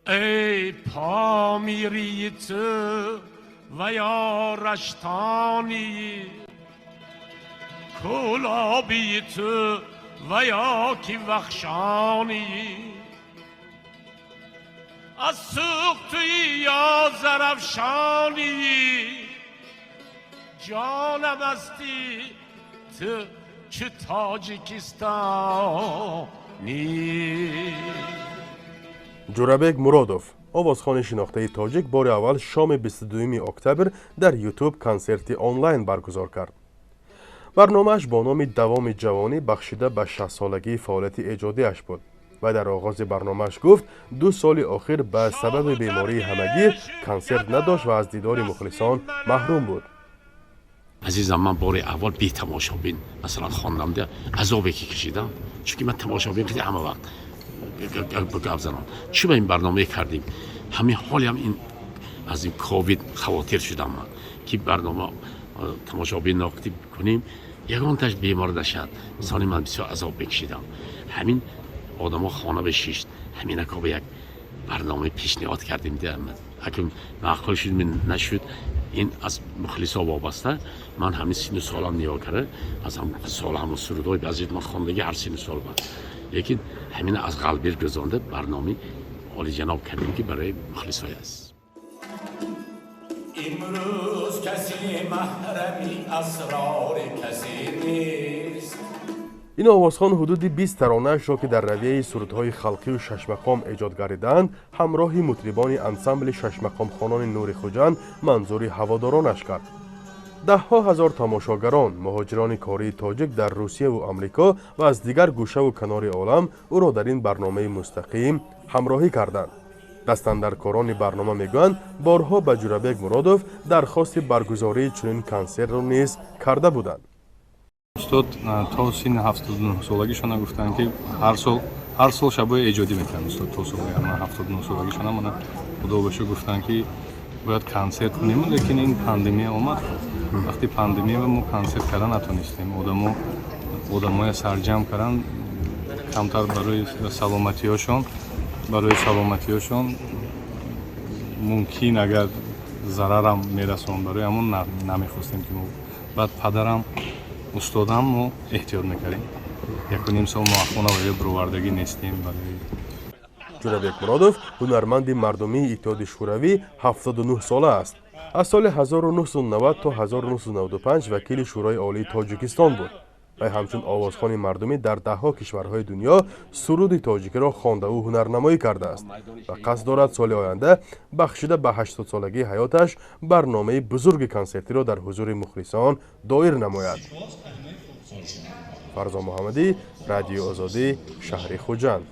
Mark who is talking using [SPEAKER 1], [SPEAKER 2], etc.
[SPEAKER 1] Эй Помири ту ва ё Раштонӣ, Кӯлобӣ ту ва ё ки Вахшонӣ, аз сӯхтуи ё Зарафшонӣ, ҷонам ҳастӣ ту чу Тоҷикистонӣ.
[SPEAKER 2] Ҷурабек Муродов, овозхони шинохтаи тоҷик, бори аввал шоми 22 октябр дар Ютуб консерти онлайн баргузор кард. Барномааш бо номи «Давоми ҷавонӣ» бахшида ба 60-солагии фаъолияти эҷодиаш буд ва дар оғози барномааш гуфт, 2 соли охир ба сабаби бемории ҳамагир консерт надошт ва аз дидори мухлисон маҳрум буд.
[SPEAKER 1] Азизам, ман бори аввал бетамошобин масалан хондам, азобе ки кашидам, чунки ман тамошобин хеле ҳама вақт гап занам. Чӣ ба ин барномае кардем, ҳамин ҳолиам ин аз ин ковид хавотир шудам ман, ки барнома тамошобин ноқти кунем, ягонташ бемор нашад. Инсони ман бисёр азоб мекашидам. Ҳамин одамо хона бишишт, ҳаминако ба як барнома пешниҳод кардем. Акун маъқул шуд, нашуд, ин аз мухлисо вобаста. Ман ҳамин сину солам нигоҳ карда, аз ҳам сол ҳамун сурудҳои баъзе ман хондагӣ ҳар сину сол ба, лекин ҳамина аз қалбир гузонда барномаи олиҷаноб кардем, ки барои мухлисҳои аст.
[SPEAKER 3] Имрӯз касе маҳрами асрори касе нест.
[SPEAKER 2] Ин овозхон ҳудуди 20 таронаашро, ки дар равияи сурудҳои халқию шашмақом эҷод гардидаанд, ҳамроҳи мутрибони ансамбли шашмақомхонони «Нури Хуҷанд» манзури ҳаводоронаш кард. Даҳҳо ҳазор тамошогарон, муҳоҷирони кории тоҷик дар Русияву Амрико ва аз дигар гӯшаву канори олам, ӯро дар ин барномаи мустақим ҳамроҳӣ карданд. Дастандаркорони барнома мегӯянд, борҳо ба Ҷурабек Муродов дархости баргузории чунин консертро низ карда буданд.
[SPEAKER 4] Устод то синни 79-солагишона гуфтанд, ки ҳар сол, ҳар сол шабҳои эҷодӣ мекарданд. Устод то соли 79-солагишона, мана, худо бошо, гуфтанд, ки бояд консерт кунем, лекин ин пандемия омад. Вақти пандемия мо консерт кардан натонистем. Одамо, одамоя сарҷамъ кардан камтар барои саломатиҳошон, барои саломатиҳошон мумкин агар зарарам мерасонд, барои ҳамон намехостем, ки мо баъд падарам, устодам, мо эҳтиёт мекардем. Якуним сол мо хона ва бировардагӣ нестем барои
[SPEAKER 2] Ҷурабек Муродов, ҳунарманди мардумии Иттиҳоди Шӯравӣ, 79 сола аст. Аз соли 1990 то 1995 вакили Шӯрои Олии Тоҷикистон буд. Вай ҳамчун овозхони мардумӣ дар даҳҳо кишварҳои дунё суруди тоҷикиро хондаву ҳунарнамоӣ кардааст ва қасд дорад соли оянда бахшида ба 80-солагии ҳаёташ барномаи бузурги консертиро дар ҳузури мухлисон доир намояд. Фарзон Муҳаммадӣ, Радиои Озодӣ, шаҳри Хуҷанд.